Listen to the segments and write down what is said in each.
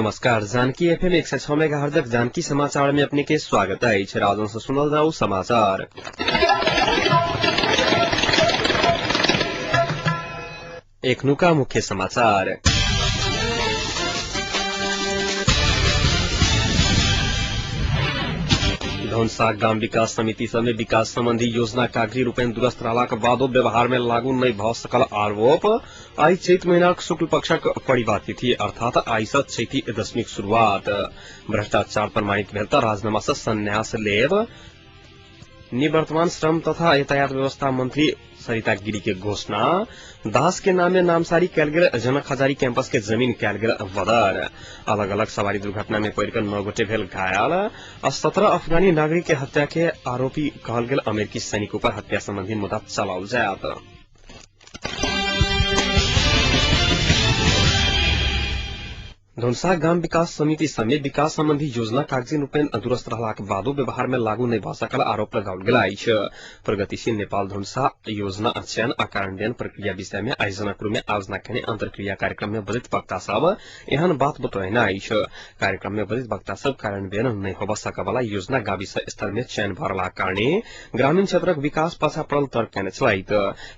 नमस्कार, जानकी एफएम 106 मेगाहर्जक जानकी समाचार में अपने के स्वागत अछि। राजन से सुनल जाऊ समाचार। एखनुका मुख्य समाचार। धनसा ग्राम विकास समिति सब में विकास संबंधी योजना कागजी रूपेण दुरस्त रहलाक बादो व्यवहार में लागू नहि भऽ सकल आरोप। आइ चैत महीनाक शुक्ल पक्षक परिवा तिथि अर्थात आइ सँ चैती दशमीक शुरुआत। भ्रष्टाचार प्रमाणित भेल तऽ राजीनामा सँ संन्यास लेब निवर्तमान श्रम तथा यातायात व्यवस्था मंत्री सरिता गिरी के घोषणा। दास के नाम में नामसारी कैल गेल जनक हजारी कैंपस के जमीन कैल गेल बदर। अलग अलग सवारी दुर्घटना में पड़िकऽ 9 गोटे भेल घायल आ 17 अफगानी नागरिक के हत्या के आरोपी कहल गेल अमेरिकी सैनिक पर हत्या संबंधी मुद्दा चलाओल जायत। धनसा ग्राम विकास समिति समेत विकास संबंधी योजना कागजी रूपेण दुरस्त रहलाक बादो व्यवहार में लागू नहि भऽ सकल आरोप लगाओल गेल अछि। प्रगतिशील नेपाल धनुषा योजना चयन आ कार्यान्वयन प्रक्रिया विषय में आइ जनकपुर में आयोजना केने अंतर्क्रिया कार्यक्रम में बजैत वक्ता सब एहन बात बतौने अछि। कार्यक्रम में बजैत वक्ता सब कार्यान्वयन नहि होबऽ सकय योजना गाविस स्तर में चयन भऽ रहलाक कारणे ग्रामीण क्षेत्रक विकास पाछा पड़ल तर्क केने छलथि।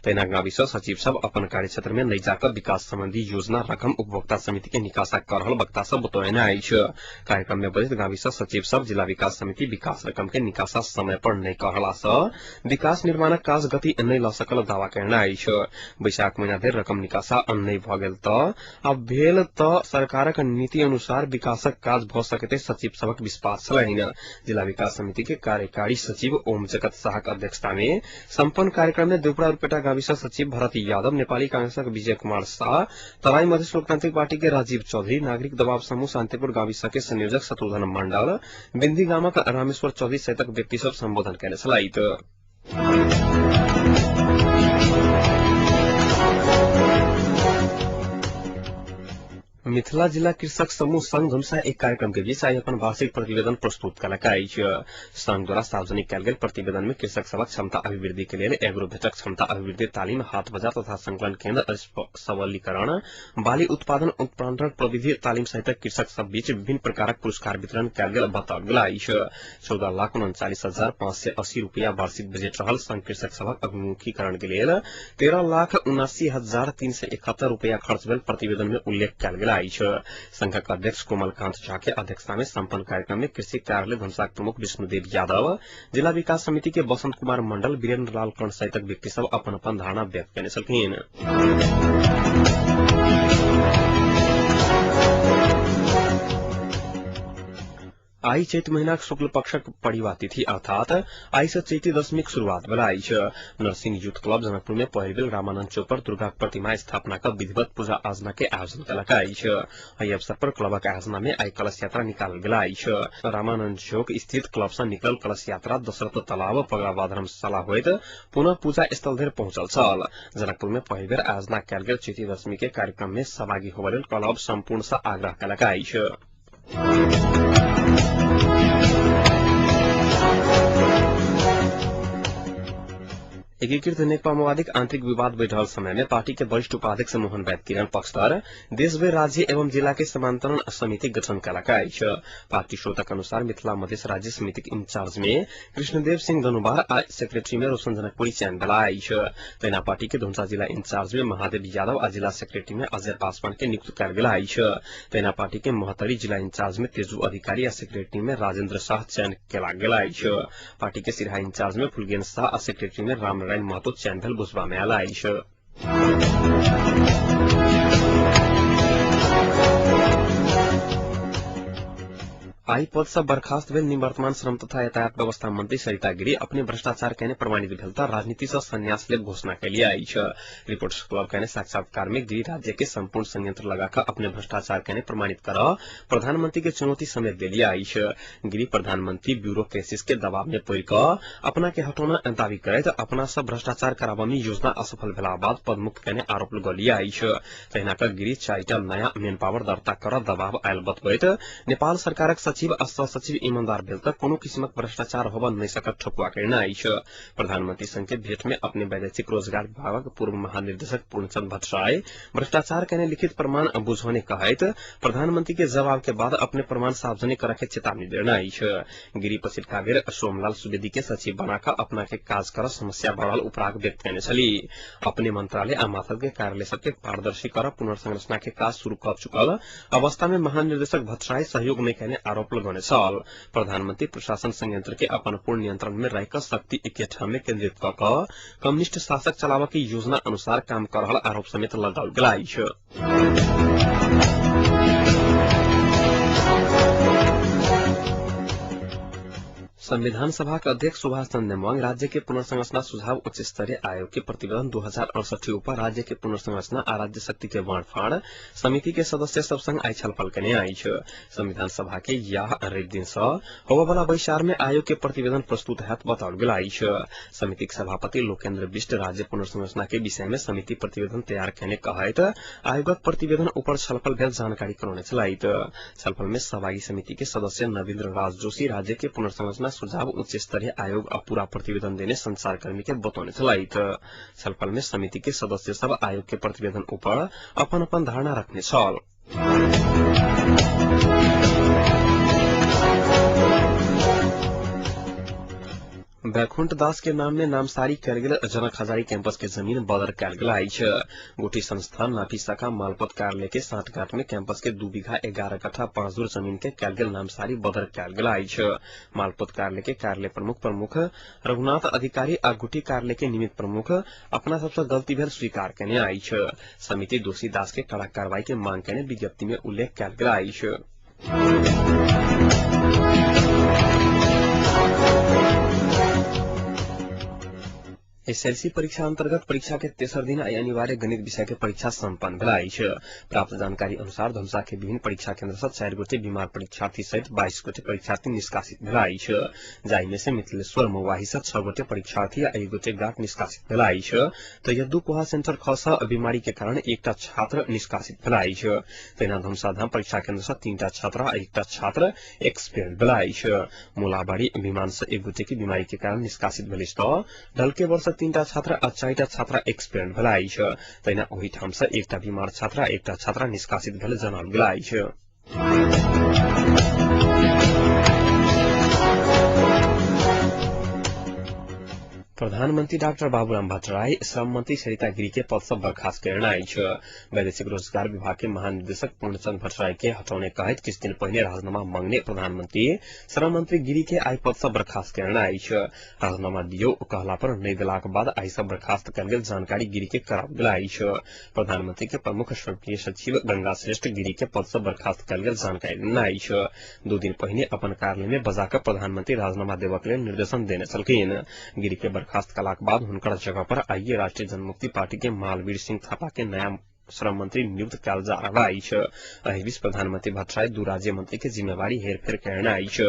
तहिना गाविस सचिव सब अपन कार्यक्षेत्र में नहि जाकऽ विकास संबंधी योजना रकम उपभोक्ता समिति के निकासा कर रहल वक्ता सब बतौने अछि। कार्यक्रम में बजैत गाविस सचिव सब जिला विकास समिति विकास रकम के निकासा समय पर नहि कऽ रहला सँ विकास निर्माणक काज गति नहि लऽ सकल दावा केने अछि। बैशाख महीना धरि रकम निकासा नहि भऽ गेल तऽ आ भेल तऽ सरकारक नीति अनुसार विकासक काज भऽ सकैत सचिव सभक विश्वास छलनि। जिला विकास समिति के कार्यकारी सचिव ओम जगत शाहक अध्यक्षता में सम्पन्न कार्यक्रम में देवपुरा रूपेटा गाविस सचिव भरत यादव, नेपाली कांग्रेसक विजय कुमार शाह, तराई मधेश लोकतांत्रिक पार्टी के राजीव चौधरी, नागरिक दबाव समूह शांतिपुर गाविस के संयोजक शत्रुघ्न मंडल, बिन्दी गामक रामेश्वर चौधरी सहितक व्यक्ति सब सम्बोधन केने छलथि। मिथिला जिला कृषक समूह संघ धनुषा एक कार्यक्रम के बीच आइ अपन वार्षिक प्रतिवेदन प्रस्तुत कयलक अछि। संघ द्वारा सार्वजनिक कयल गेल प्रतिवेदन में कृषक सभक क्षमता अभिवृद्धि के लेल एग्रोवेटक क्षमता अभिवृद्धि तालीम, हाट बाजार तथा संकलन केन्द्र सबलीकरण, बाली उत्पादन उत्पादन प्रविधि तालीम सहित कृषक सब बीच विभिन्न प्रकारक पुरस्कार वितरण कयल गेल बताओल गेल अछि। 14,39,580 रुपया वार्षिक बजट रहल संघ कृषक सभक अभिमुखीकरण के लेल 13,79,371 रुपया खर्च भेल प्रतिवेदन में उल्लेख कयल गेल अछि। संघक अध्यक्ष कोमलकांत झा के अध्यक्षता में सम्पन्न कार्यक्रम में कृषि कार्यालय धनुषाक प्रमुख विष्णुदेव यादव, जिला विकास समिति के बसंत कुमार मंडल, वीरेन्द्र लाल कर्ण सहितक व्यक्ति सब अपन अपन धारणा व्यक्त केने छलखिन। आइ चैत महीनाक शुक्ल पक्षक परिवा तिथि अर्थात आइ सँ चैती दशमीक शुरुआत भेल अछि। नरसिंह यूथ क्लब जनकपुर में पहिल बेर रामानंद चौक पर दुर्गा प्रतिमा स्थापना कऽ विधिवत पूजा अर्चना के आयोजन कयलक अछि। एहि अवसर पर क्लबक आयोजना में आइ कलश यात्रा निकालल गेल अछि। रामानंद चौक स्थित क्लब सँ निकलल कलश यात्रा दशरथ तालाब, पगड़ावा धर्मशाला होइत पुनः पूजा स्थल धरि पहुंचल छल। जनकपुर में पहिल बेर आयोजना कयल गेल चैती दशमी के कार्यक्रम में सहभागी होबय लेल क्लब सम्पूर्ण सँ आग्रह कयलक अछि। एकीकृत नेकपा माओवादीक आंतरिक विवाद बढ़ि रहल समय में पार्टी के वरिष्ठ उपाध्यक्ष मोहन वैद्य किरण पक्षधर देशभरि राज्य एवं जिला के समांतरण समिति गठन कयलक अछि। पार्टी स्रोतक अनुसार मिथिला मधेश राज्य समितिक इंचार्ज में कृष्णदेव सिंह धनुवार आ सेक्रेटरी में रोशन जनकपुरी चयन भेला अछि। तहिना पार्टी के धनुषा जिला इंचार्ज में महादेव यादव आ जिला सेक्रेटरी में अजय पासवान के नियुक्त कयल गेल अछि। तहिना पार्टी के महोत्तरी जिला इंचार्ज में तेजू अधिकारी आ सेक्रेटरी में राजेंद्र शाह चयन कयल गेल अछि। पार्टी के सिरहा इंचार्ज में फुलगेन शाह आ सेक्रेटरी में रामनारायण महतो चयन भेल बुझबा में आयल अछि। आइ पद सँ बर्खास्त भेल निवर्तमान श्रम तथा यातायात व्यवस्था मंत्री सरिता गिरी अपने भ्रष्टाचार केने प्रमाणित भेल तऽ राजनीति सँ संन्यास लेब घोषणा केलिए अछि। रिपोर्टर्स क्लब केने साक्षात्कार में गिरी राज्य के संपूर्ण संयंत्र लगाकऽ अपने भ्रष्टाचार केने प्रमाणित करऽ प्रधानमंत्री के चुनौती समेत देलिए अछि। गिरी प्रधानमंत्री ब्यूरोक्रेसिस के दबाव में पड़ि कऽ अपना के हटौना दावी करैत अपना सँ भ्रष्टाचार कराबऽ में योजना असफल भेला बाद पदमुक्त केने आरोप लगौलिए अछि। तहिना कऽ गिरी 4टा नया मेन पावर दर्ता करऽ दबाव आयल बतबैत नेपाल सरकारक सचिव सचिव आ सहसचिव ईमानदार भेल त कोनो किसिमक भ्रष्टाचार होब नहि सकत ठकुआ कहने अछि। प्रधानमंत्री संग के भेंट में अपने वैदेशिक रोजगार विभागक पूर्व महानिर्देशक पूर्णचंद भट्टराई भ्रष्टाचार केने लिखित प्रमाण बुझौने कहैत प्रधानमंत्री के जवाब के बाद अपने प्रमाण सार्वजनिक करे के चेतावनी देने अछि। गिरी पछिल्का बेर सोमलाल सुवेदी के सचिव बनाकर अपना के काज कर समस्या बढ़ल उपराग व्यक्त केने छली। अपने मंत्रालय आ माथत के कार्यालय सबके पारदर्शी कर पुनर्संरचना के काज शुरू कर चुकल अवस्था में महानिर्देशक भट्टराई सहयोग नहीं केने आरोप लगौने छल। प्रधानमंत्री प्रशासन संयंत्र के अपन पूर्ण नियंत्रण में रहिक शक्ति एके ठाम में केंद्रित क कम्युनिस्ट शासक चलाव के योजना अनुसार काम कर रहल आरोप समेत लगाओल गेल अछि। संविधान सभा के अध्यक्ष सुभाष चंद्र नेमांग राज्य के पुनर्संरचना सुझाव उच्च स्तरीय आयोग के प्रतिवेदन 2068 ऊपर राज्य के पुनर्संरचना आ राज्य शक्ति के बांटफाड़ समिति के सदस्य सब संग आई छलफल केने अछि। संविधान सभा के यह रवि दिन सँ होबयवला बैसार में आयोग के प्रतिवेदन प्रस्तुत हैत बताओल गेल अछि। समिति के सभापति लोकेन्द्र बिष्ट राज्य पुनर्संरचना के विषय में समिति प्रतिवेदन तैयार केने कहैत आयोगक प्रतिवेदन ऊपर छलफल भेल जानकारी करौने छलथि। छलफल में सहभागी समिति के सदस्य नवीन्द्र राज जोशी राज्य के पुनर्संरचना सुझाव उच्च स्तरीय आयोग पूरा प्रतिवेदन देने संचारकर्मी के बतौने छलथि। छलफल में समिति के सदस्य सब आयोग के प्रतिवेदन ऊपर अपन अपन धारणा रखने छल। बैकुंठ दास के नाम में नामसारी कयल गेल जनक हजारी कैंपस के जमीन बदर कयल गेल अछि। गोटी संस्थान नाफी शाखा मालपत कार्यालय के साठगांठ में कैंपस के 2 बीघा 11 कट्ठा 5 धुर जमीन के कयल गेल नामसारी बदर कयल गेल अछि। मालपत कार्यालय के कार्यालय प्रमुख प्रमुख रघुनाथ अधिकारी आ गुटी कार्यालय के निमित्त प्रमुख अपना सबसे गलती भेल स्वीकार केने अछि। समिति दोषी दास के कड़ा कार्रवाई के मांग केने विज्ञप्ति में उल्लेख कयल गेल अछि। एसएलसी परीक्षा अंतर्गत परीक्षा के तेसर दिन आई अनिवार्य गणित विषय के परीक्षा संपन्न भेल अछि। प्राप्त जानकारी अनुसार धनुषा के विभिन्न परीक्षा केंद्र से 4 गोटे बीमार परीक्षार्थी सहित 22 गोटे परीक्षार्थी निष्कासित भेल अछि। जाहि में से मिथिलेश्वर मौवाही से 6 गोटे परीक्षार्थी आ 1 गोटे गार्ड निष्कासित भेल अछि। त यद्दू सेंटर ख से बीमारी के कारण एकटा छात्र निष्कासित भेल अछि। तहिना धनुषाधाम परीक्षा केंद्र से 3टा छात्रा आ 1टा छात्र एक्सपेल भेल अछि। मोलाबाड़ी विमान से 1 गोटे के बीमारी के कारण निष्कासित भेल अछि त ढलके वर्ष 3टा छात्र आ 4टा छात्रा एक्सपेल भेल अछि। तहिना ओहि ठाम से 1टा बीमार छात्रा 1टा छात्रा निष्कासित भेल जनाओल गेल अछि। प्रधानमंत्री डाक्टर बाबूराम भट्टराई श्रम मंत्री सरिता गिरी के पद से बर्खास्त करना अछि। वैदेशिक रोजगार विभाग के महानिदेशक पूर्णचंद भट्टराई के हटौने कहैत किछु दिन पहिने राजीनामा मांगने प्रधानमंत्री श्रम मंत्री गिरी के आई पद से बर्खास्त करना अछि। राजीनामा दियो कहला पर नहि देलाक बाद आई से बर्खास्त कयल गेल जानकारी गिरी के कराओल गेल अछि। प्रधानमंत्री के प्रमुख संसदीय सचिव गंगा श्रेष्ठ गिरी के पद से बर्खास्त कयल गेल जानकारी देने अछि। 2 दिन पहिने अपन कार्यालय में बजाकर प्रधानमंत्री राजीनामा देबक लेल निर्देशन देने छलखिन। गिरी के बर्खास्त कलाक बाद हुनकर जगह पर आइए राष्ट्रीय जनमुक्ति पार्टी के मालवीर सिंह थापा के नया श्रम मंत्री नियुक्त कयल जा रहल अछि। एहि बीच प्रधानमंत्री भट्टराई 2 राज्य मंत्री के जिम्मेवारी हेरफेर करना अछि।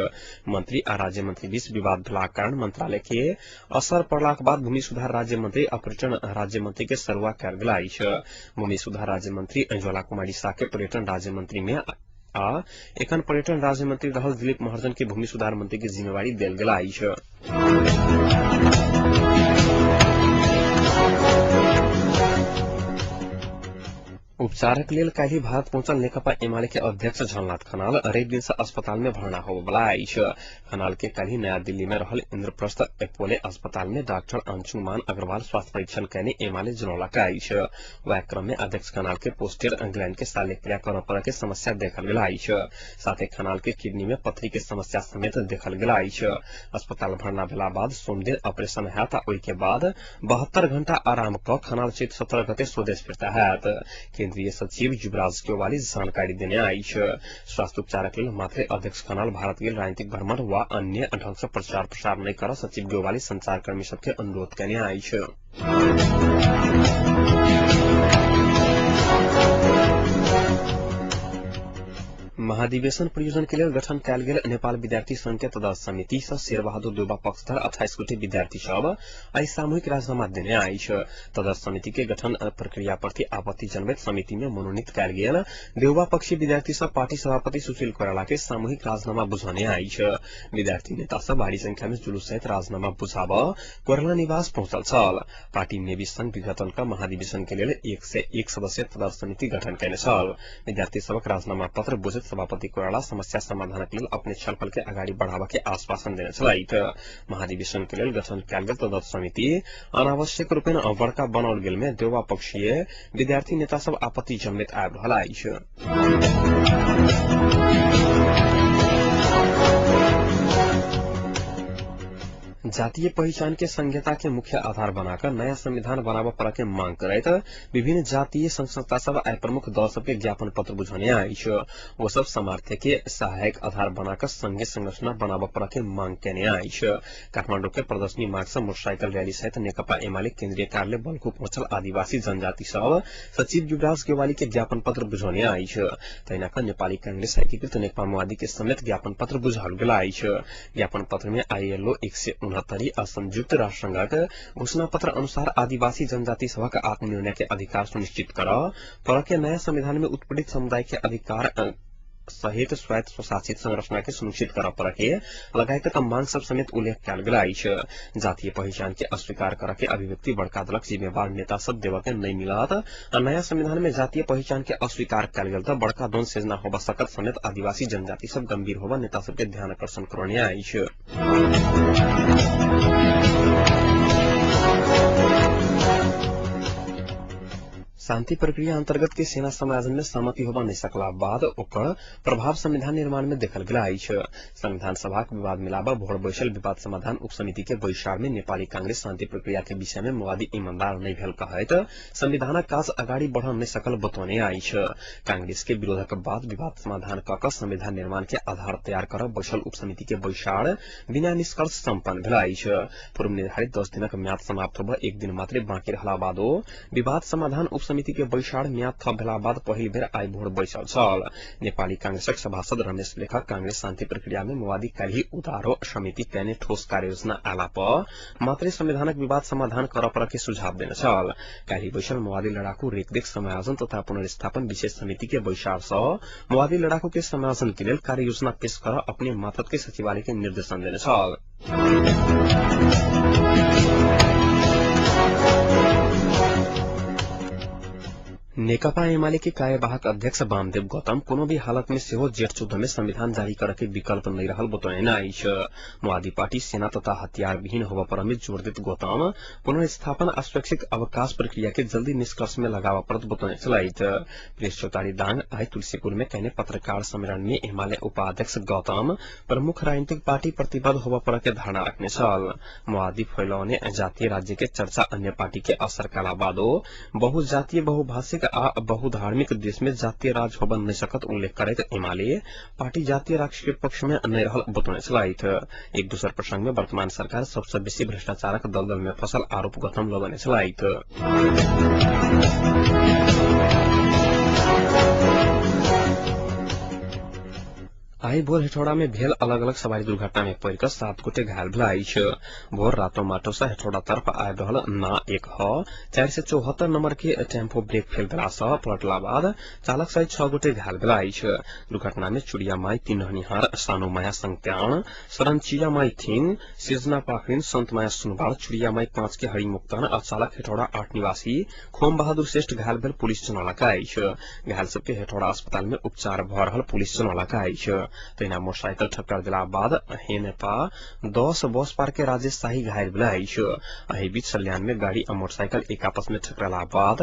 मंत्री आ राज्य मंत्री बीच विवाद भेलाक कारण मंत्रालय के असर पड़लाक बाद भूमि सुधार राज्य मंत्री आ पर्यटन राज्य मंत्री के सरुआ कयल गेल अछि। भूमि सुधार राज्य मंत्री अंजला कुमारी शाह के पर्यटन राज्य मंत्री में आ एखन पर्यटन राज्य मंत्री रहल दिलीप महर्जन के भूमि सुधार मंत्री के जिम्मेवारी देल गेल अछि। उपचारक लेल काल्हि भारत पहुंचल नेकपा एमाले के अध्यक्ष झलनाथ खनाल रवि दिन से अस्पताल में भर्ना होबयवला अछि। खनाल के काल्हि नया दिल्ली में रहल इंद्रप्रस्थ एपोले अस्पताल में डॉक्टर अंशुमान अग्रवाल स्वास्थ्य परीक्षण कयने एमाले जनौलक अछि। वएह क्रम में अध्यक्ष खनाल के पोस्टर ग्लैंड के शल्यक्रिया करऽ पड़य के समस्या देखल गेल अछि। साथे खनाल के किडनी में पथरी के समस्या समेत देखल गेल अछि। अस्पताल भर्ना भेला बाद सोमदिन ऑपरेशन हैत आ ओहि के बाद 72 घंटा आराम क खनाल चैत 17 गते स्वदेश फिर्ता हैत। केंद्रीय सचिव युवराज केवाली जानकारी देने अछि। स्वास्थ्य उपचारक लेल मात्रे अध्यक्ष खनाल भारत गेल राजनीतिक भ्रमण वा अन्य ढंग से प्रचार प्रसार नहि कर सचिव गेवाली संचारकर्मी सबके अनुरोध केने अछि। महाधिवेशन प्रयोजन के लेल गठन कयल गेल नेपाल विद्यार्थी संघ के तदर्थ समिति सँ शेरबहादुर देउवा पक्षधर 28 गोटे विद्यार्थी सब आइ सामूहिक राजीनामा देने अछि। तदर्थ समिति के गठन प्रक्रिया प्रति आपत्ति जनबैत समिति में मनोनीत कयल गेल देउवा पक्षी विद्यार्थी सब पार्टी सभापति सुशील कोइराला के सामूहिक राजीनामा बुझाने अछि। विद्यार्थी नेता सब भारी संख्या में जुलूस सहित राजीनामा बुझाब कोइराला निवास पहुंचल छल। पार्टी नेवी संघ विघटन क महाधिवेशन के लेल 101 सदस्य तदर्थ समिति गठन कयने छल। विद्यार्थी सबक राजीनामा पत्र बुझैत सभापति कोइराला समस्या समाधानक लेल अपने छलफल के अगाडि बढ़ाबऽ के आश्वासन देने छलथि। महाधिवेशन के लेल गठन कयल गेल तदर्थ समिति अनावश्यक रूपेण बड़का बनाओल गेल में देउवा पक्षीय विद्यार्थी नेता सब आपत्ति जनबैत आबि रहल अछि। जातीय पहिचान के संहिता के मुख्य आधार बनाकर नया संविधान बनाबऽ पड़ऽ के मांग करैत विभिन्न जातीय संघ संस्था सब आइ प्रमुख दल सबके ज्ञापन पत्र बुझौने अछि। ओ सब सामर्थ्य के सहायक आधार बनाकर संघीय संरचना बनाबऽ पड़ऽ के मांग केने अछि। काठमाडौँ के प्रदर्शनी मार्ग से मोटरसाइकिल रैली सहित नेकपा एमाले केन्द्रीय कार्यालय बल्खु पहुंचल आदिवासी जनजाति सब सचिव युवराज गेवाली के ज्ञापन पत्र बुझौने अछि। तहिना क नेपाली कांग्रेस एकीकृत नेकपा माओवादी के समेत ज्ञापन पत्र बुझाओल गेल अछि। ज्ञापन पत्र में आईएलओ 169 आ संयुक्त राष्ट्र संघक घोषणा पत्र अनुसार आदिवासी जनजाति सभक आत्मनिर्णय के अधिकार सुनिश्चित करऽ पर के नया संविधान में उत्पीड़ित समुदाय के अधिकार सहित स्वायत्त स्वशासित संरचना के सुनिश्चित करऽ पड़ऽ के लगायतक मांग सब समेत उल्लेख कयल गेल अछि। जातीय पहिचान के अस्वीकार करऽ के अभिव्यक्ति बड़का दलक जिम्मेवार नेता सब देबऽ के नहि मिलत आ नया संविधान में जातीय पहिचान के अस्वीकार कयल गेल तऽ बड़का द्वंद सिर्जना होबऽ सकत समेत आदिवासी जनजाति सब गंभीर होबऽ नेता सबके ध्यान आकर्षण करौने अछि। शांति प्रक्रिया अंतर्गत के सेना समायोजन में सहमति होबा नहीं सकला बाद ओकर प्रभाव संविधान निर्माण में देखल गेल अछि। संविधान सभाक विवाद मिलाबा भोर बैसल विवाद समाधान उप समिति के बैसार में नेपाली कांग्रेस शांति प्रक्रिया के विषय में माओवादी ईमानदार नहीं भेल कहैत संविधानक काज अगाडि बढ़ नहीं सकल बतौने अछि। कांग्रेस के विरोधक बाद विवाद समाधान क क संविधान निर्माण के आधार तैयार कर बैसल उप समिति के बैसार बिना निष्कर्ष सम्पन्न भेल अछि। पूर्व निर्धारित 10 दिनक म्याद समाप्त होब एक दिन मात्रै बाँकी रहला बादो विवाद समाधान उप समिति के बैसार म्याद थप भेला बाद पहिल बेर आइ भोर बैसल छल। नेपाली कांग्रेसक सभासद रमेश लेखक कांग्रेस शांति प्रक्रिया में माओवादी काल्हि उदारो समिति कयने ठोस कार्ययोजना आला पर मात्रै संविधानक विवाद समाधान करऽ पड़ऽ के सुझाव देने छल। काल्हि बैसल माओवादी लड़ाकू रेखदेख समायोजन तथा पुनर्स्थापन विशेष समिति के बैसार सँ माओवादी लड़ाकू के समायोजन के लेल कार्ययोजना पेश कर अपने मातहत के सचिवालय के निर्देशन देने छल। नेकपा एमाले के कार्यवाहक अध्यक्ष वामदेव गौतम कोनो भी हालत में सेहो जेठ 14 में संविधान जारी करे के विकल्प नहीं रहल बतौने अछि। माओवादी पार्टी सेना तथा हथियार विहीन होबऽ पर में जोर देत गौतम पुनर्स्थापन आ स्वैच्छिक अवकाश प्रक्रिया के जल्दी निष्कर्ष में लगाबऽ पड़त बतौने छलथि। प्रेस चौतारी दाङ आइ तुलसीपुर में कयने पत्रकार सम्मेलन में एमाले उपाध्यक्ष गौतम प्रमुख राजनीतिक पार्टी प्रतिबद्ध होबऽ पर के धारणा रखने छल। माओवादी फैलौने जातीय राज्य के चर्चा अन्य पार्टी के असर कला बादो बहुजातीय बहुभाषिक आ बहुधार्मिक देश में जातीय राज होबऽ नहीं सकत उल्लेख करैत एमाले पार्टी जातीय राष्ट्र के पक्ष में नहीं रहल बतौने छलथि। एक दोसर प्रसंग में वर्तमान सरकार सबसे बेसी भ्रष्टाचारक दलदल में फसल आरोप गौतम लगौने छलथि। आइ भोर हेटौड़ा में भेल अलग अलग सवारी दुर्घटना में पड़ि कऽ 7 गोटे घायल भेल अछि। भोर रातो माटो सँ हेटौड़ा तरफ आबि रहल ना 1 ह 474 नंबर के टेम्पो ब्रेक फेल भेला सँ पलटला बाद चालक सहित 6 गोटे घायल भेल अछि। दुर्घटना में चुड़िया माई 3 रहनिहार सानो माया संत्याण, शरणचिया माई 3, सिजना पाखरिन, संत माया सुनवार, चुड़िया माई 5 के हरि मुक्तान आ चालक हेटौड़ा 8 निवासी खोम बहादुर श्रेष्ठ घायल भेल पुलिस जनौलक अछि। घायल सबके हेटौड़ा अस्पताल में उपचार भऽ रहल पुलिस जनौलक अछि। तहिना मोटरसाइकिल ठक्कर देला बाद हेनेपा 10 बस पार के राजेश शाही घायल भेल अछि। एहि बीच सल्यान में गाड़ी आ मोटरसाइकिल एक आपस में ठकराला बाद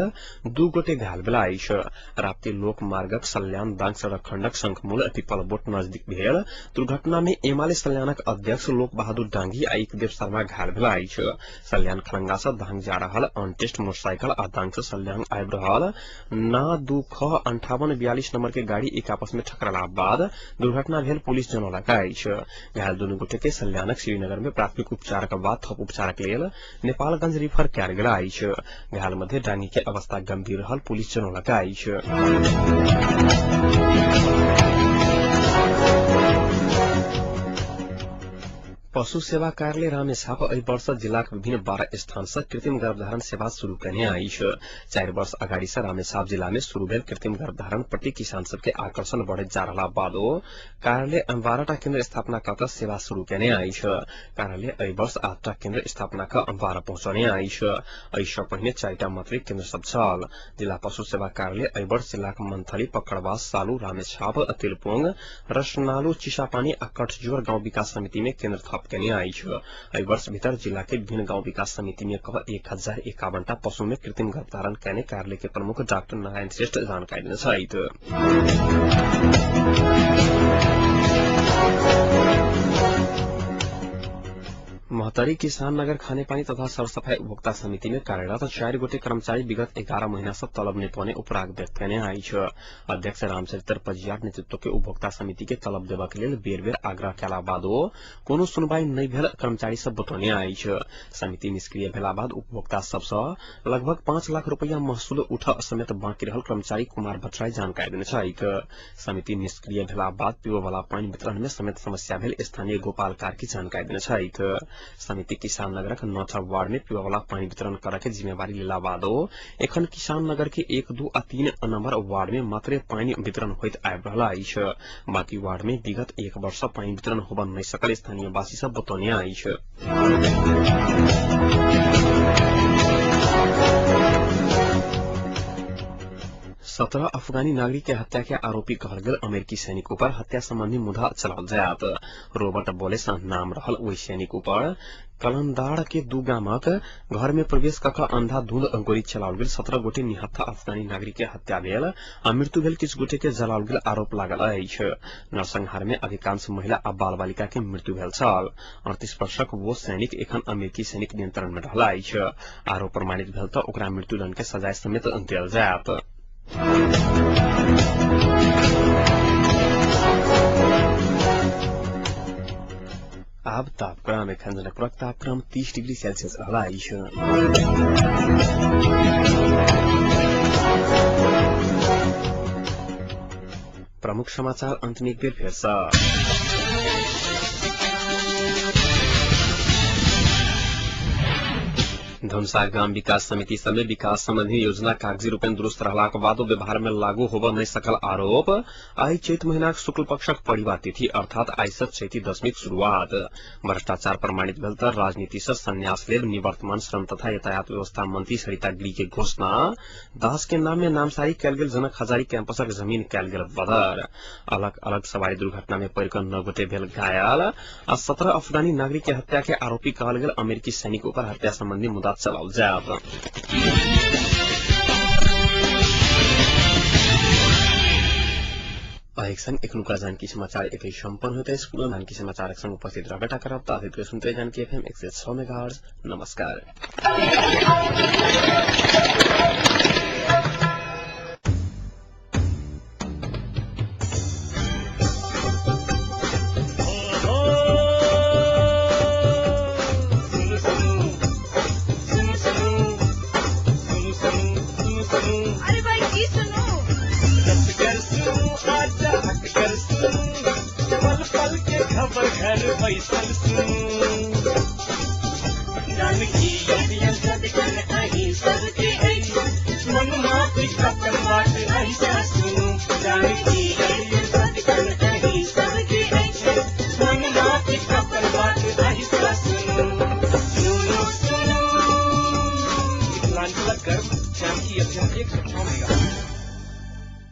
2 गोटे घायल भेल अछि। राप्ती लोक मार्गक सल्यान दाङ सड़क खण्डक शंखमूल पिपलबोट नजदीक भेल दुर्घटना में एमाले सल्यानक अध्यक्ष लोक बहादुर डांगी आ एकदेव शर्मा घायल भेल अछि। सल्यान खलंगा सँ दाङ जा रहल अनटेस्ट मोटरसाइकिल आ दाङ सँ सल्यान आबि रहल ना 2 ख 5842 नंबर के गाड़ी एक आपस में ठकराला बाद दुर्घटना भेल पुलिस जनौलक अछि। घायल दुनू गोटे के सल्यानक श्रीनगर में प्राथमिक उपचारक बाद थप उपचारक लेल नेपालगंज रिफर कयल गेल अछि। घायल मध्ये डांगी के अवस्था गंभीर रहल पुलिस जनौलक अछि। पशु सेवा कार्यालय रामेछाप एहि वर्ष जिलाक विभिन्न 12 स्थान से कृत्रिम गर्भधारण सेवा शुरू केने अछि। 4 वर्ष अगाडि से रामेछाप जिला में शुरू भेल कृत्रिम गर्भधारण प्रति किसान सबके आकर्षण बढ़ैत जा रहला बादो कार्यालय 12टा केन्द्र स्थापना कऽ सेवा शुरू केने अछि। कार्यालय एहि वर्ष 8टा केन्द्र स्थापना कऽ 12 पहुँचने अछि। एहि सँ पहिने 4टा मात्रै केन्द्र सब छल। जिला पशु सेवा कार्यालय एहि वर्ष जिलाक मंथली, पकड़वास, सालू, रामेछाप, तिलपोंग, रसनालू, चिसापानी आ कठजोर गाउँ विकास समिति में केन्द्र थप केने अछि। एहि वर्ष भीतर जिला के विभिन्न गांव विकास समिति में कह 1051टा पशु में कृत्रिम गर्भधारण केने कार्यालय के प्रमुख डाक्टर नारायण श्रेष्ठ जानकारी देने छथि। महोत्तरी किसान नगर खानेपानी तथा सरसफाई उपभोक्ता समिति में कार्यरत 4 गोटे कर्मचारी विगत 11 महीना से तलब नहीं पाने उपराग व्यक्त केने अछि। अध्यक्ष रामचरित्र पजियार नेतृत्व के उपभोक्ता समिति के तलब देबा के लेल बेर बेर आग्रह केला बादो कोनो सुनवाई नहीं भेल कर्मचारी सब बतौने अछि। समिति निष्क्रिय भेला बाद उपभोक्ता सबसँ लगभग 5 लाख रुपया महसूल उठ समेत बाँकी रहल कर्मचारी कुमार भट्टराई जानकारी देने छथि। समिति निष्क्रिय भेला बाद पीबय वाला पानि वितरण में समेत समस्या भेल स्थानीय गोपाल कार्की जानकारी देने छथि। समिति किसान नगरक 9 वार्ड में पीबय वाला पानि वितरण करय के जिम्मेवारी लेला बादो एखन किसान नगर के 1, 2 आ 3 नंबर वार्ड में मात्रे पानि वितरण होइत आबि रहल अछि। बाकी वार्ड में विगत 1 वर्ष पानि वितरण होबय नहि सकल स्थानीय वासी सब बतौने अछि। 17 अफगानी नागरिक के हत्या के आरोपी कहल गेल अमेरिकी सैनिक ऊपर हत्या संबंधी मुद्दा चलाओल जायत। रोबर्ट बोलेस नाम रहल ओहि सैनिक ऊपर कलंदाड़ के 2 गामक घर में प्रवेश कऽ कऽ अंधाधुंध गोली चलाओल गेल 17 गोटे निहत्था अफगानी नागरिक के हत्या भेल आ मृत्यु भेल किछु गोटे के जलाओल गेल आरोप लागल अछि। नरसंहार में अधिकांश महिला आ बाल बालिका के मृत्यु भेल छल। 38 वर्षक वो सैनिक एखन अमेरिकी सैनिक नियंत्रण में रहल अछि। आरोप प्रमाणित भेल तऽ ओकरा मृत्युदंड के सजाय समेत देल जायत। आब तापक्रम एखन जनकपुरक तापक्रम 30 डिग्री सेल्सियस रहल अछि। प्रमुख समाचार अंत में एक बेर फेर सँ। धनुषा ग्राम विकास समिति समेत विकास संबंधी योजना कागजी रूपेण दुरुस्त रहलाक बादो व्यवहार में लागू होबय नहि सकल आरोप। आइ चैत महीनाक शुक्ल पक्षक परिवा तिथि अर्थात आइ सँ चैती दशमीक शुरुआत। भ्रष्टाचार प्रमाणित भेल तऽ राजनीति सँ संन्यास लेब निवर्तमान श्रम तथा यातायात व्यवस्था मंत्री सरिता गिरी के घोषणा। दास के नाम में नामसारी कयल गेल जनक हजारी कैंपसक जमीन कयल गेल बदर। अलग अलग सवारी दुर्घटना में पड़ि कऽ 9 गोटे भेल घायल आ 17 अफगानी नागरिक के हत्या के आरोपी कहल गेल अमेरिकी सैनिक ऊपर हत्या संबंधी मुद्दा चलाओल जायत। एक संग एखनुका जानकी समाचार एतै सम्पन्न होइत अछि। पुनः जानकी समाचारक संग उपस्थित रहबे करब। ताधरि सुनते जानकी एफएम 106 मेगाहर्ट्ज। नमस्कार। सबके